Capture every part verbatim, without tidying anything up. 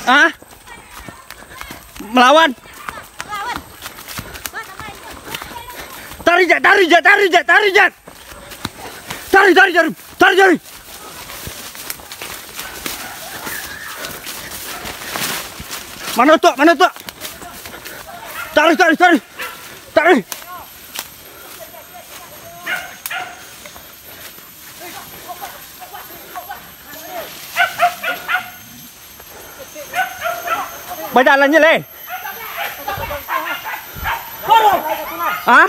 Ah? Melawan. Tarik, Jak, tarik, Jak, tarik, Jak, tarik, Jak. Tarik, tarik, tarik. Tarik, tarik. Mana tu? Mana tu? Tarik, tarik, tarik. Tarik. Bajalan je, leh. Hah?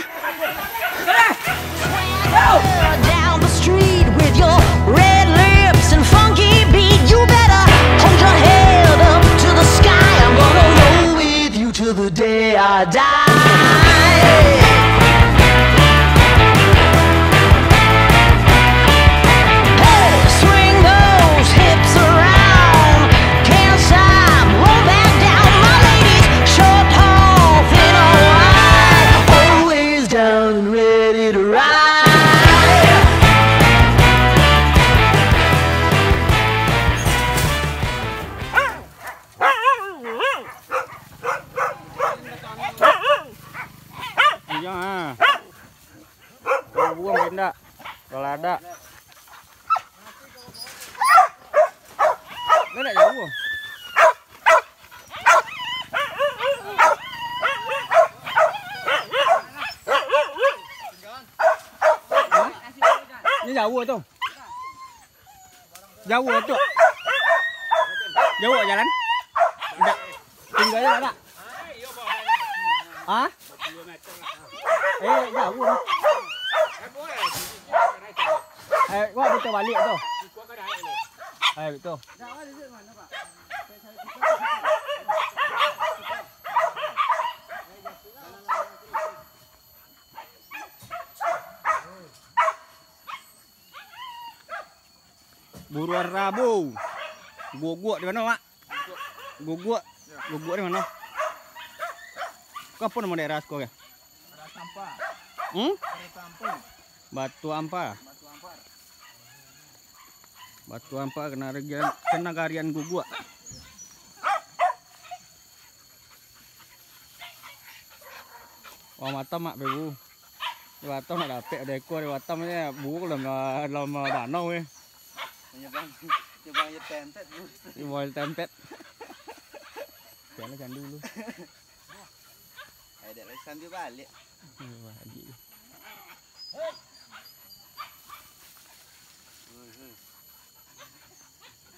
Down the street with your red lips and funky beat. You better hold your head up to the sky. I'm gonna roll with you till the day I die. Hey, swing those hips around. Can't stop, roll back down. My ladies, short, tall, thin or wide, always down and ready to ride. Iyo, ha. Buang indak. Kalau ada. Lah nak jauh. Hah? Ni jauh tu. Jauh tu. Jauh jalan. Indak. Tinggal je tak? Ah? Eh, jauh. Eh, wah, betul balik tu. Eh, betul. Buruan Rabu. Guguk di mano, Mak? Guguk. Guguk di mano? Ko apo namo daerah siko ko? Hmm? Batu Ampar. Batu Ampar. Batu Ampar kanagarian, kanagarian Guguk. Wah, matam, Mak, Pebu. Di Batam nak dapek ado iko, di Batam je buruak dalam, dalam danau, eh. Nyebang, nyebang je tempet, Bu. Nyebang je tempet. Jangan candu dulu. Ayo, dek, sambil balik. Iya, balik.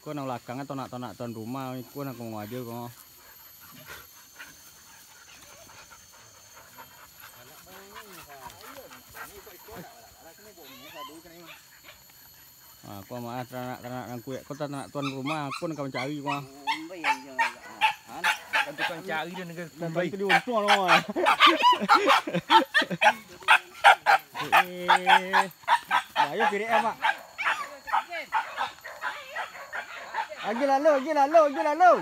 Ko nan balakang kan tonak-tonak tuan rumah, iko nan ka mangaja ko. Ah, ko mah taranak-taranak nan kuek, ko taranak tuan rumah, ko nan ka mancari ko mah. Kan tukang cari dan negeri. Nan tumbai. Bantu diuntung lo mah. Eh, bayo pirek ah, Pak. Agi lalu, agi lalu, agi lalu.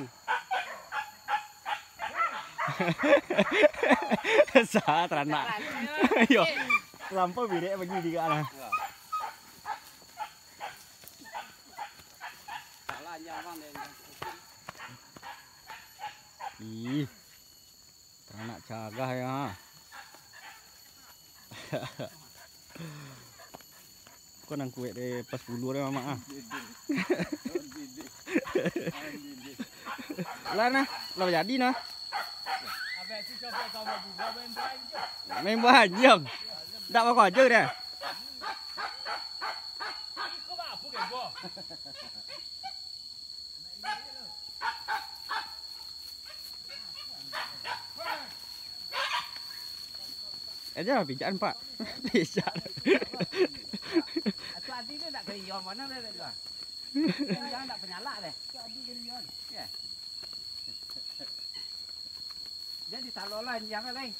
Sa taranak. Yo. Lampau birek bagi tiga lah. Ih. Taranak cagah ya. Ko nan kuek deh pas puluah deh, Mamak, ah. Lah nah, lah jadi nah. Main banjang. Ndak bako aja deh. Aja pijakan, Pak. Pijak. Atu adi tu ndak kerion, mano dah tu. Jangan ndak penyalak deh. Atu adi kerion. Ya. Jadi talolah jangan lain.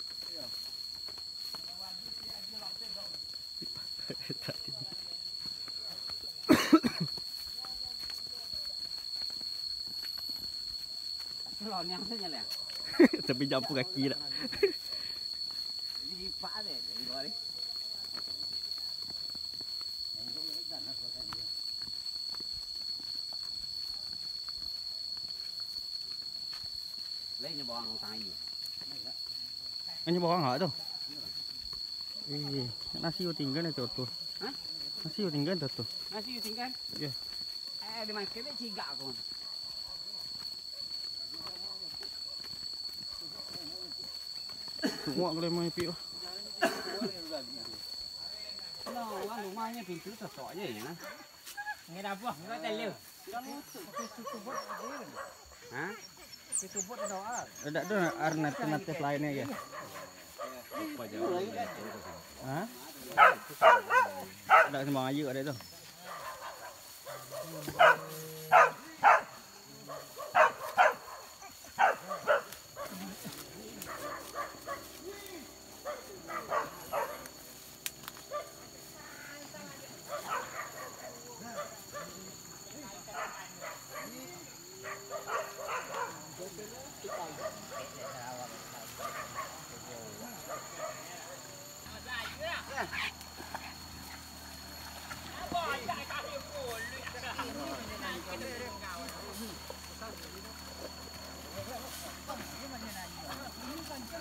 Tapi jampu kaki dak. Lipat deh, dari bawah ni. Lain nyo bawang tangah iyo. Nyo bawang awak tu. Ih, nasi yo tingga tu tu. Hah? Nasi yo tingga tu tu. Nasi yo tingga? Iyo. Eh, dimakan be cigak ko. Semua kalau mau ipik. Nah, rumahnya pintu setok aja ya, nah. Nggak ada buah, nggak ada lu. Ha? Dak tu alternatif lainnya ya. Ha? Dak semua ayu ada tu.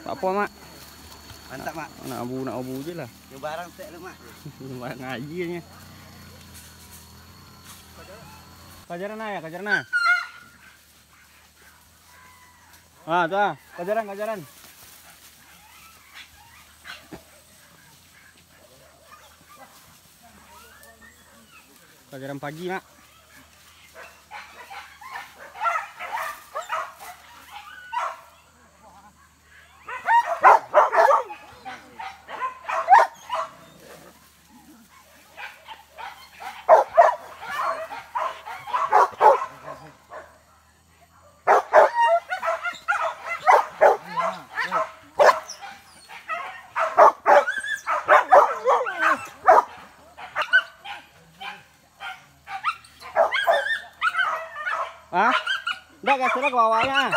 Tak apa, Mak. Mantap, Mak. Nak abu, nak abu je lah. Nyo barang sek lu, Mak. Barang aja nya. Kajaran ah, ya, kajaran ah. Ah, tu ah. Kajaran, kajaran. Kajaran pagi, Mak. Hah? Ndak, geser lah ke bawah, ah.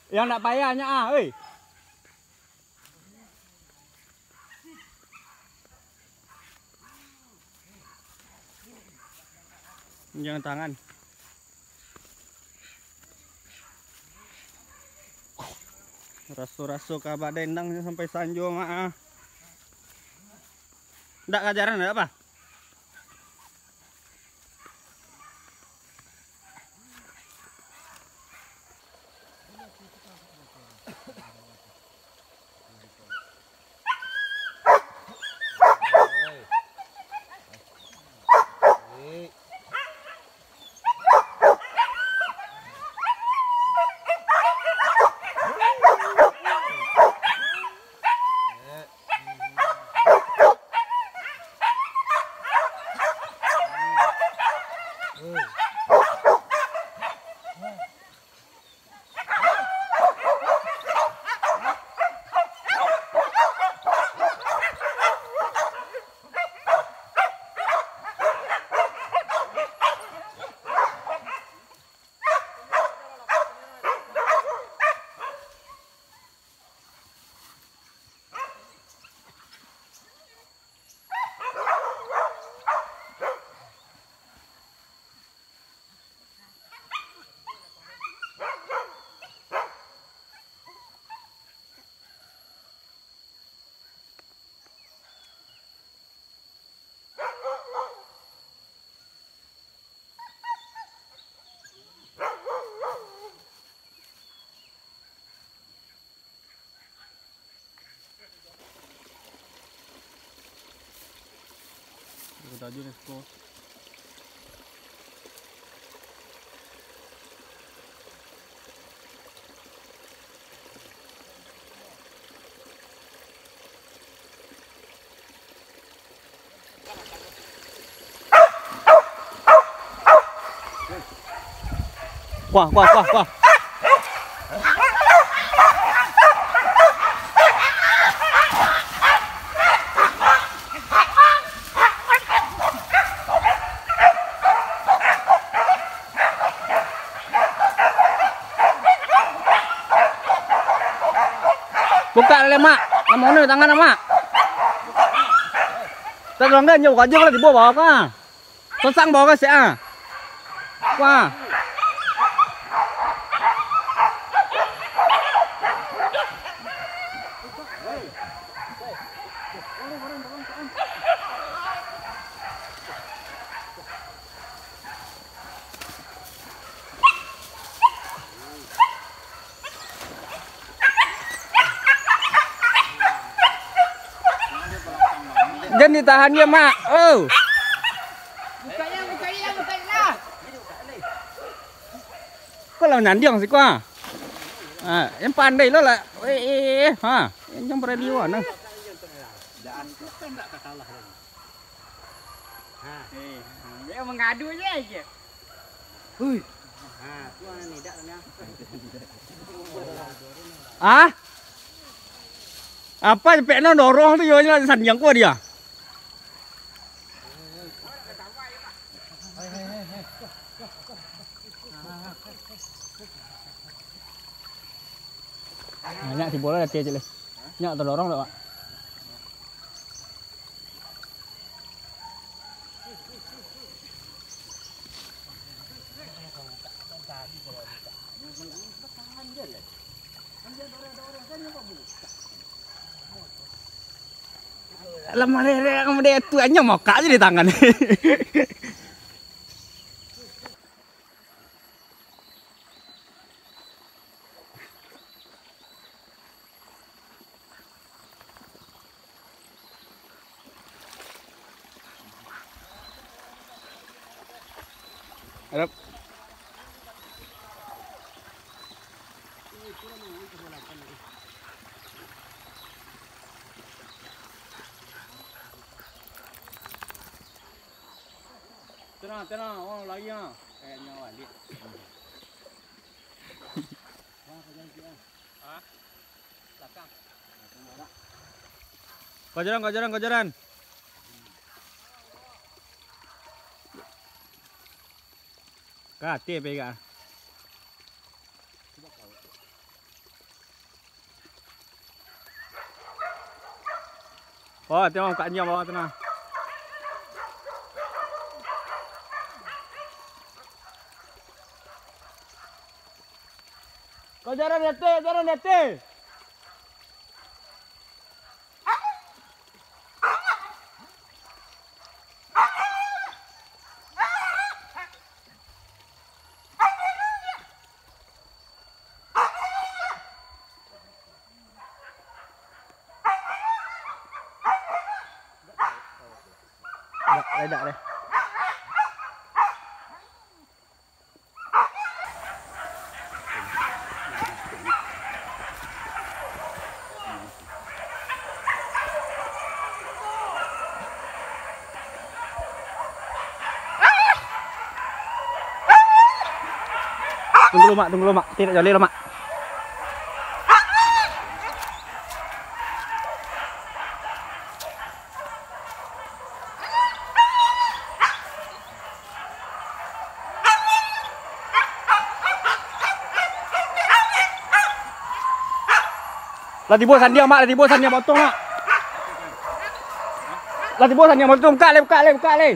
Yang ndak payah nyo, ah, oi. Jangan tangan. Raso-raso kabak dendang sampai sanjo, Mak, ah. Ndak kajaran, ndak apa? Kuah, kuah, kuah, kuah. Mak, lah mano tangan, Mak? Tolong deh, nyo kajo lah tibo bawah ka. Sosang bawah ka siak ah. Wah. Jan ditahan je, Mak. Oh. Buka ya, buka ya, buka ya. Kau lah nyandiang siko ah. Ha, yang pandai lo lah. Eh, eh, eh, ha. Yang jangan berani wah nah. Ha. Eh, dia mengadu je aja. Hui. Ha, tu ah, ni dak tanya. Ah? Apa cepek no dorong tu yo, sandiang ko dia. Banyak si bola dah tiap je leh. Nyak tadorong dak, Pak? Alah, marerek kamu dek tu, anyo mokak je di tangan. Arap. Tenang, tenang, orang lari ah. Kayaknya balik. Wah, kau jangan sikit ah. Hah? Belakang. Kojaran, kojaran, kojaran. Ka ateh pegak ah. Oh, tengok kat anjiang bawah tu nah. Kau jalan di ateh, jalan di ateh. Dak, dak, dak, deh. Tunggu lu, Mak, tunggu lu, Mak. Tidak joleh lu, Mak. Lah tibo sandiang, Mak, lah tibo sandiang potong, Mak. Lah tibo sandiang potong, bukak leh, bukak leh, bukak leh.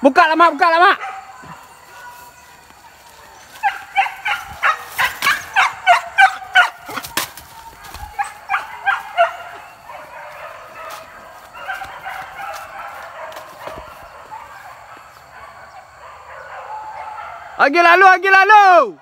Bukak lah, Mak, bukak lah, Mak. Agiah lalu, agiah lalu.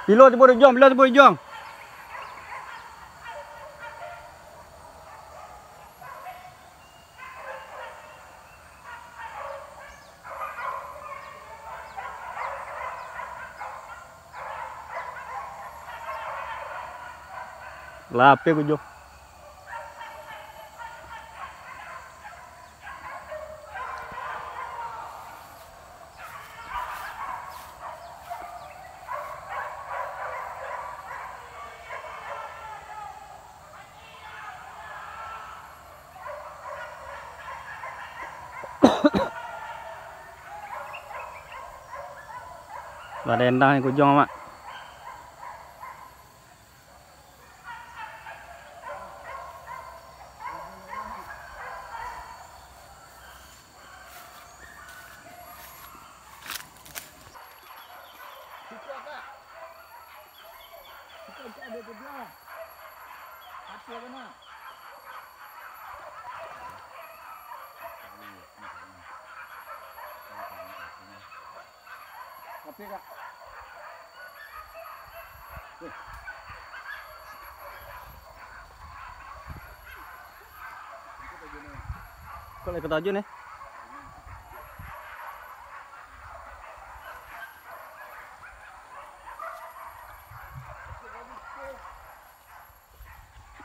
Bilo tibo di ujuang, bilo tibo di ujuang. Lapeh ku jo. Lah dendang ni kujong, Mak. Kok lai ka tajun, eh?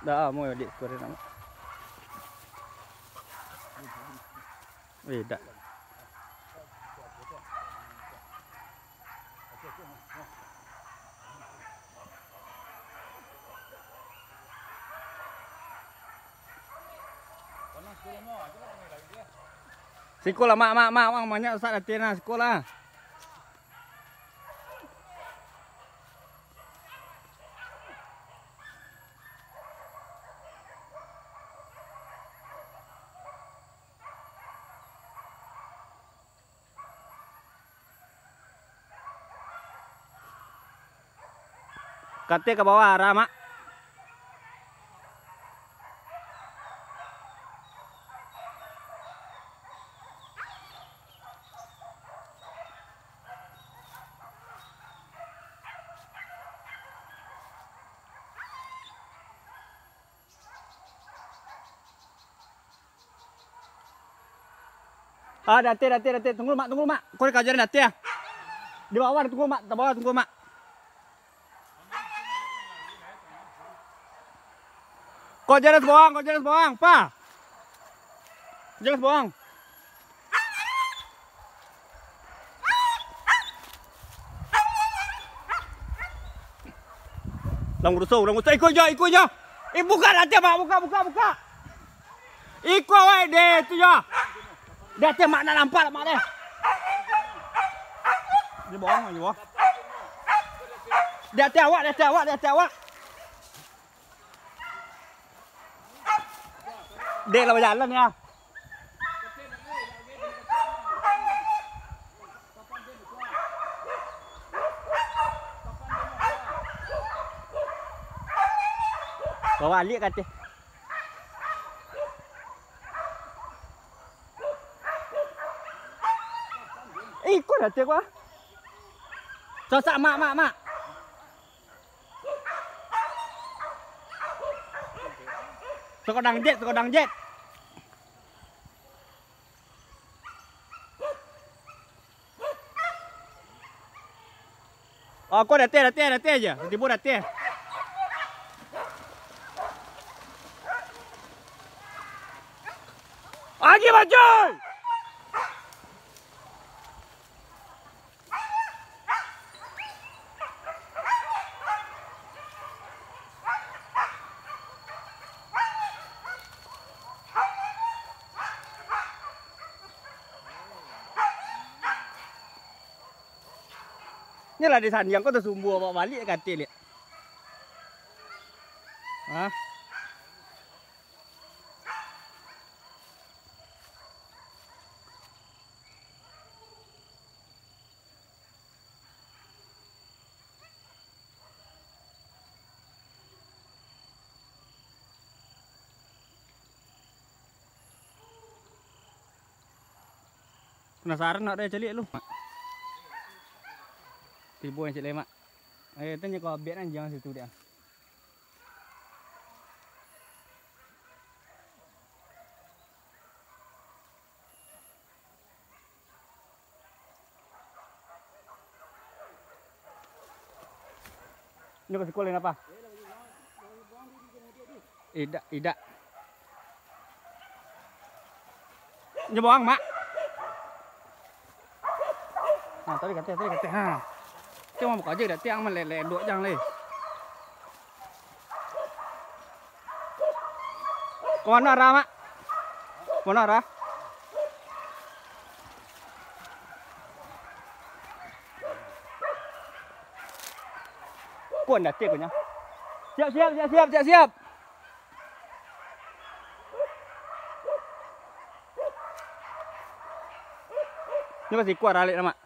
Dah, mau ya, Dik, keluarin nama. Eh, dah. Siko lah, Mak, Mak, Mak, Mak, banyak rusak ati nah, siko lah. Katik ka bawah, arah, Mak. Ah, di ateh, di ateh, di ateh. Tunggu, Mak, tunggu, Mak. Kau dikajarin di ateh, ah. Di bawah, tunggu, Mak. Di bawah, tunggu, Mak. Kau jalan bawang, kau jalan bawang, pa. Jalan bawang. Urang rusuh, urang rusuh. Iko jo, iko jo. Eh, buka dah, Mak, buka, buka, buka. Iko, weh, deh, tu jo. Dah, Mak, nak nampak, Mak, deh. Di bawah, di bawah. Di ateh awak, di ateh awak, di ateh awak. Dek lah bajalan ya. Bawa alik ka ateh. Eh, ikut ateh gua. Sasak, Mak, Mak, Mak. Sakodang jet, sakodang jet. Oh, kau dateh, dateh, dateh aja. Tibo dateh. Agi bajai! Nyo lah disandiang, kau tasumbua bawa baliak ka ateh liak. Hah? Penasaran nak dek caliak lu. Tibo yang caliak, Mak. Eh, tanya kau abek nan jangan situ dia. Nyo ka siko lain apa? Idak, idak. Nyo bawang, Mak. Nah, tadi kata, tadi kata. Ha. Cuma buka aja dak tiang malelek duk jang leh. Ka mano arah, Mak? Ka mano arah? Kuan dah, cek punya. Siap, siap, siap, siap, siap, siap. Ni masih kuat alik, Mak.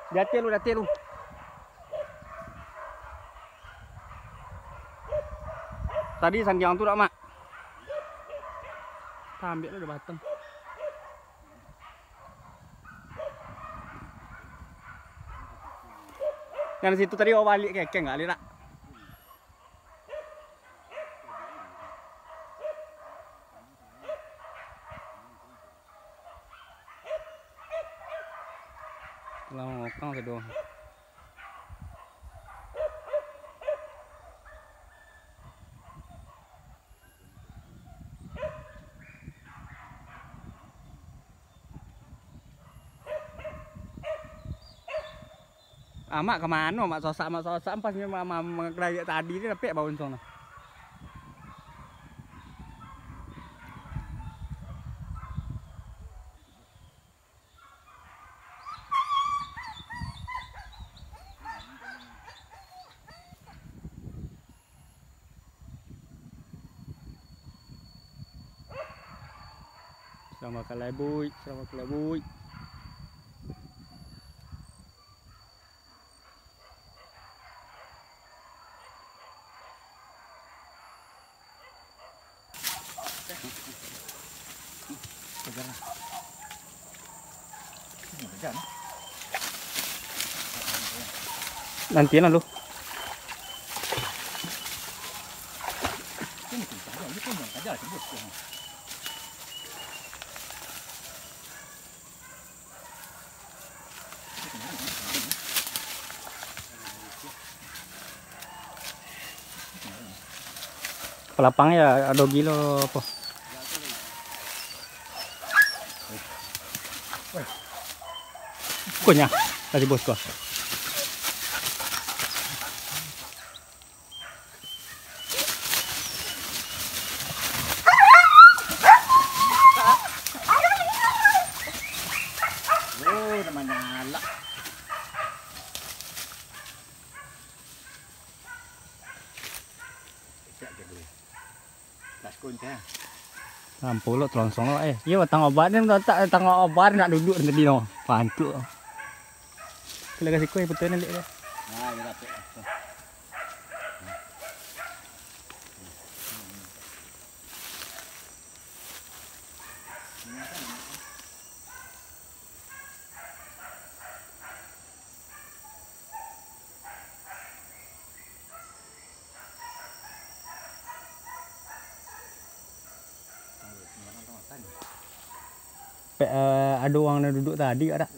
Di ateh lu, di ateh lu. Tadi sandiang tu dak, Mak? Ambiak lah, dah batang. Yang di situ tadi, awak balik kekeng, alik dak? Lah mangokang sado. Amak ka mano, Mak Sosak, Mak Sosak, pas ma-, ma-, ma-, garayak tadi tu dapek baunsong tu. Selamat kalai, Boy. Selamat kalai, Boy. Nanti lah lu. Palapang ya, ado gilo apo. Kunyah, tadi bos ko. Oh, namanya anak. Cak jago. Las kun teh. Nampak lo telongsong lo, eh. Iyo, batang obat ni, tak batang obat nak duduk tadi no. Pantuk. Kalau kasih kau, putar ni, Lek, ya. Ah, ya, dapet. Pe-, eh, ado urang nan duduk tadi, ado.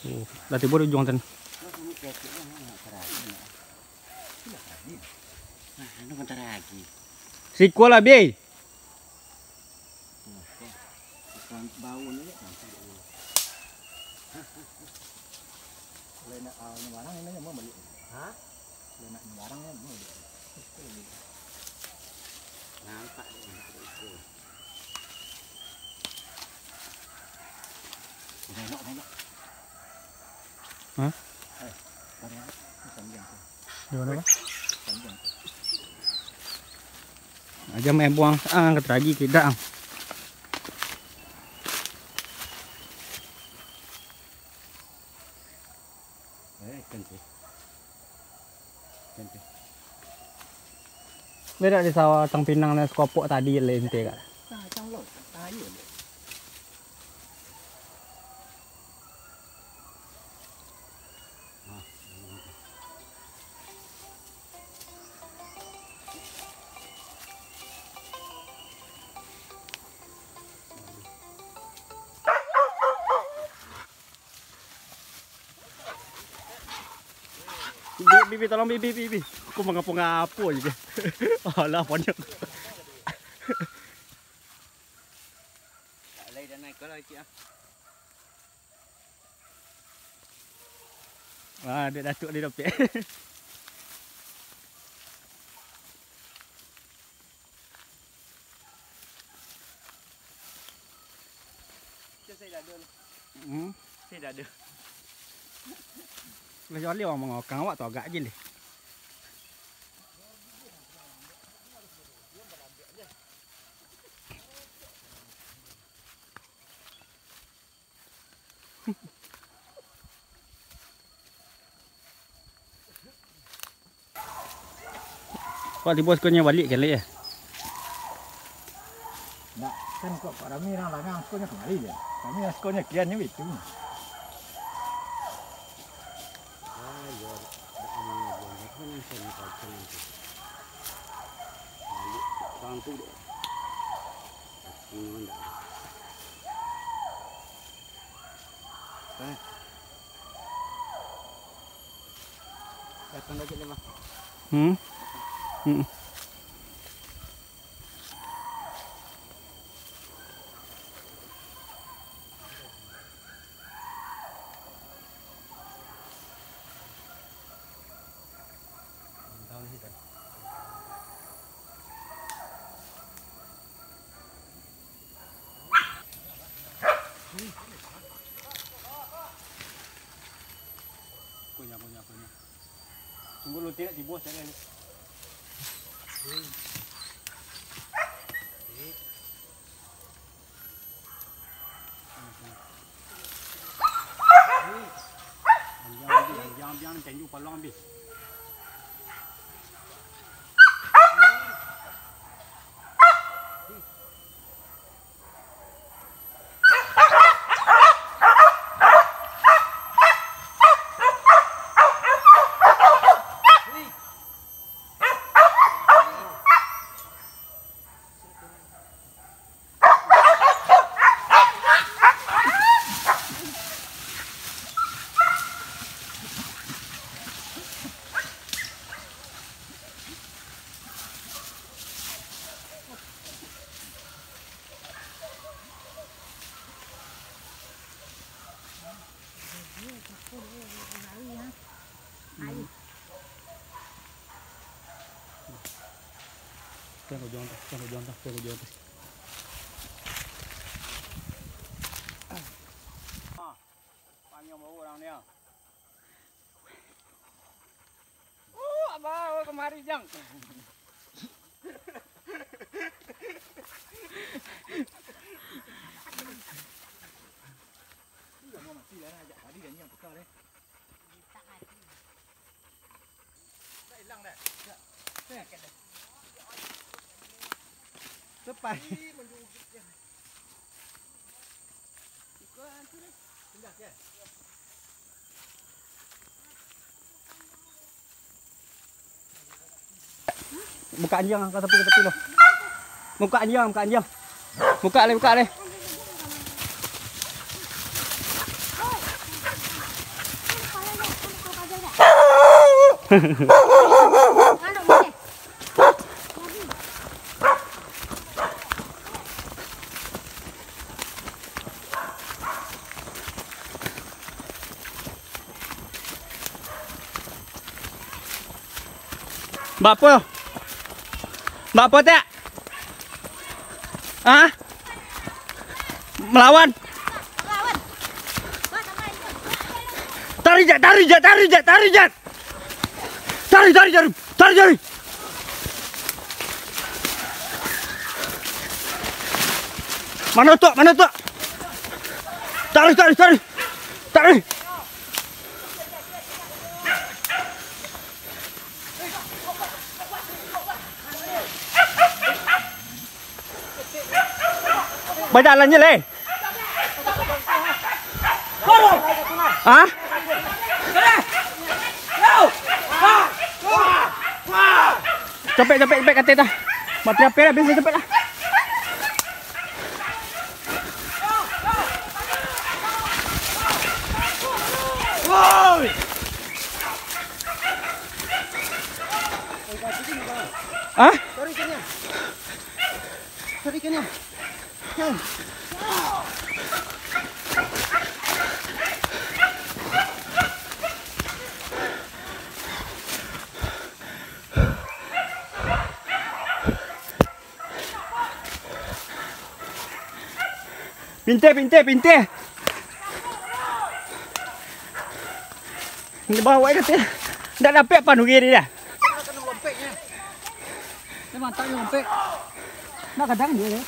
Oh, lah tibo di ujuang tadi. Nah, anu bentar lagi. Siko lah, Bi. Kalau nak, ah, nyebarang, ini mau balik. Hah? Kalau nak nyebarang, mau balik. Nampak dia, nampak dia. Hah? Di mana, Bang? Aja main buang, ah, angkat lagi, tidak. Eh, kan sih. Beda di sawah tang pinang nan sakopok tadi, lente, Kak. Bi, Bi, Bi, tolong, Bi, Bi, Bi, Bi. Aku mangapo-ngapo aja, Bi. Alah, banyak. Tak boleh dah naik kalau cik ah. Ah, dek Datuk dia dapek. Lah, jali urang mangokang awak tu agak je leh. Wak tibo sikonyo baliak kalek, eh. Ndak, kan kok, kok rami urang langang, sikonyo kamari je. Rami sikonyo kian je itu. Datang lagi ni, Bang. Hmm. Hmm. Kunyah, kunyah, kunyah. Tunggu lu tengok tibo sekali. Jangan, jangan, jangan, jangan, jangan, paluang habis. Tengok juang tu, tengok juang tu, tengok juang tu. Ah, panjang bau urang ni, ah. Oh, abah, oh, kamari, Jang. Iya, mau mati lah, ajak tadi dan yang peka deh. Tak hilang dah. Ya. Eh. Lepas. Ih, menjungkit dia. Buka anjiang ka tapi, ka tapi lo. Buka anjiang, buka anjiang. Buka leh, buka leh. Bak apo? Bak apo, tak? Hah? Melawan? Tarik, Jat, tarik, Jat, tarik, Jat, tarik, Jat. Tarik, tarik, tarik. Tarik, tarik. Mano tu? Mano tu? Tarik, tarik, tarik. Tarik. Bajalan je, leh. Hah? Capek, capek, capek, kato dah. Mati api lah, biasa capek lah. Hah? Pinteh, pinteh, pinteh. Bah, awak kata, ndak dapek panuri dia dah. Dia mantap ni, rompek. Nak kadang dia, ya.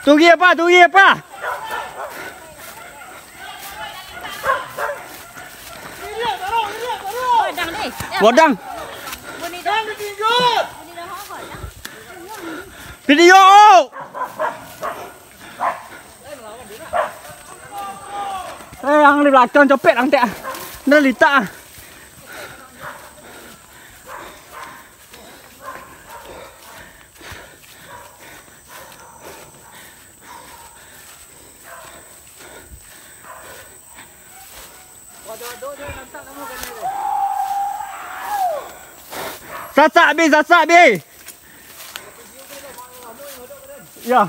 Turi apa? Turi apa? Godang ni. Godang. Video. Eh, yang di belakang copek lang tek. Dah litak ah. Sasak, Bi, sasak, Bi. Ya.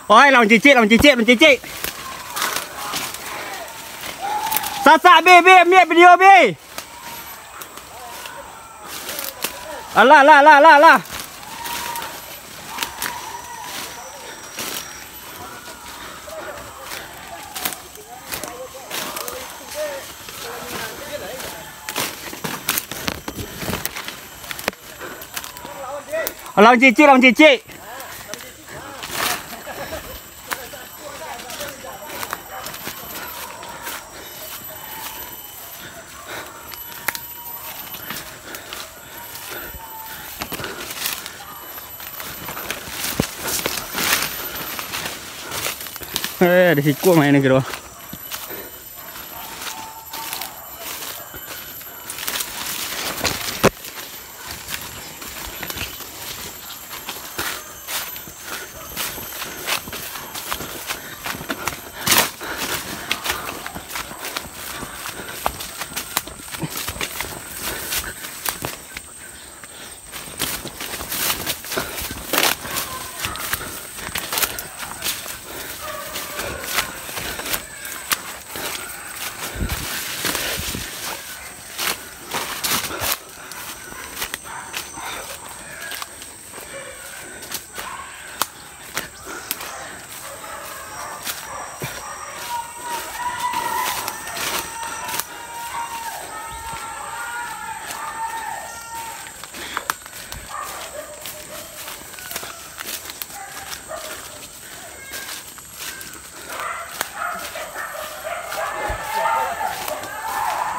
Oi, lawan cicik, lawan cicik, lawan cicik. Sasak, Bi, Bi, ambiak video, Bi. Alah, alah, alah, alah, alah. Lawan cicik, lawan cicik. Eh, di siko main kiro.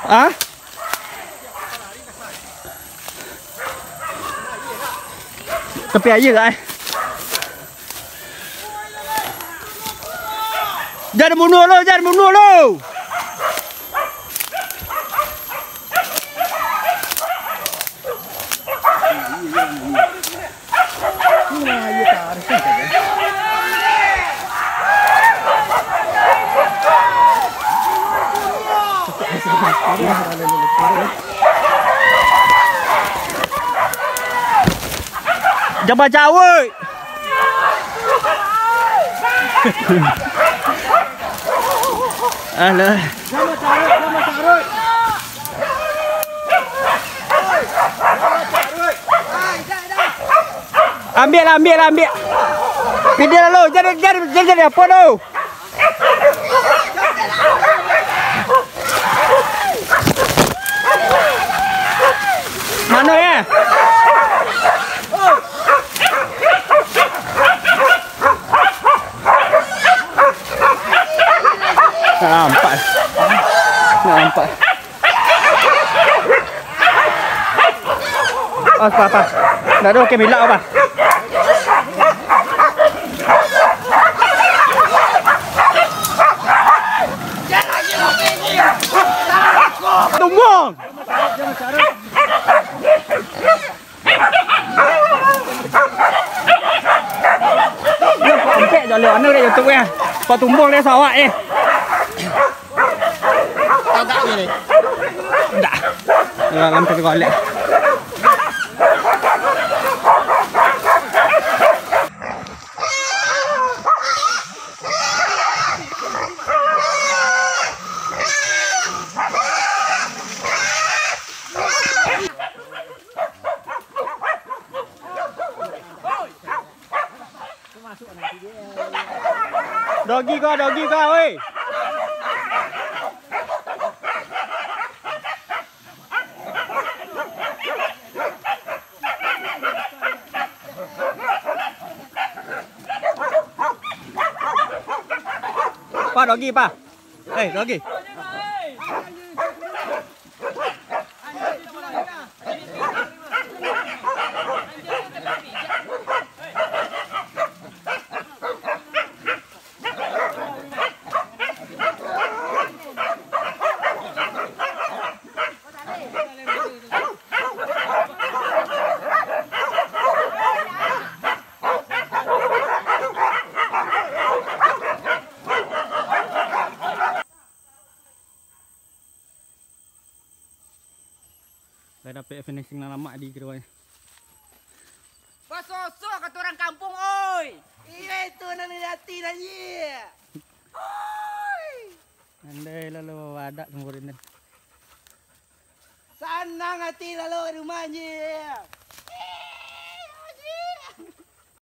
Ah? Tapi aia, guys. Jan bunuh lo, jan bunuh lo. Jan bacawek. Alah. Ambiak lah, ambiak lah, ambiak. Pidih lah lo, jadi, jadi, jadi, jadi apo tu? Mano, eh? Nampak. Nampak. Ah, apa, apa? Ndak ado, oke, milak, apa? Tumbuang! Ampek jaleh anu dek YouTube eh. Pak tumbang dek sawak eh. Tagak je ni. Ndak. Dalam kali golek. Dogi kau, dogi kau, oi. Pa, dogi, pa. Eh, dogi. Lah dapek finishing nan lamak di kiro ai. Basosok kato urang kampuang, oi. Iyo, itu nan di ati, nan ye. Oi. Andai lalu badak kanggurin tu. Sanang ati lalu di rumah, ye.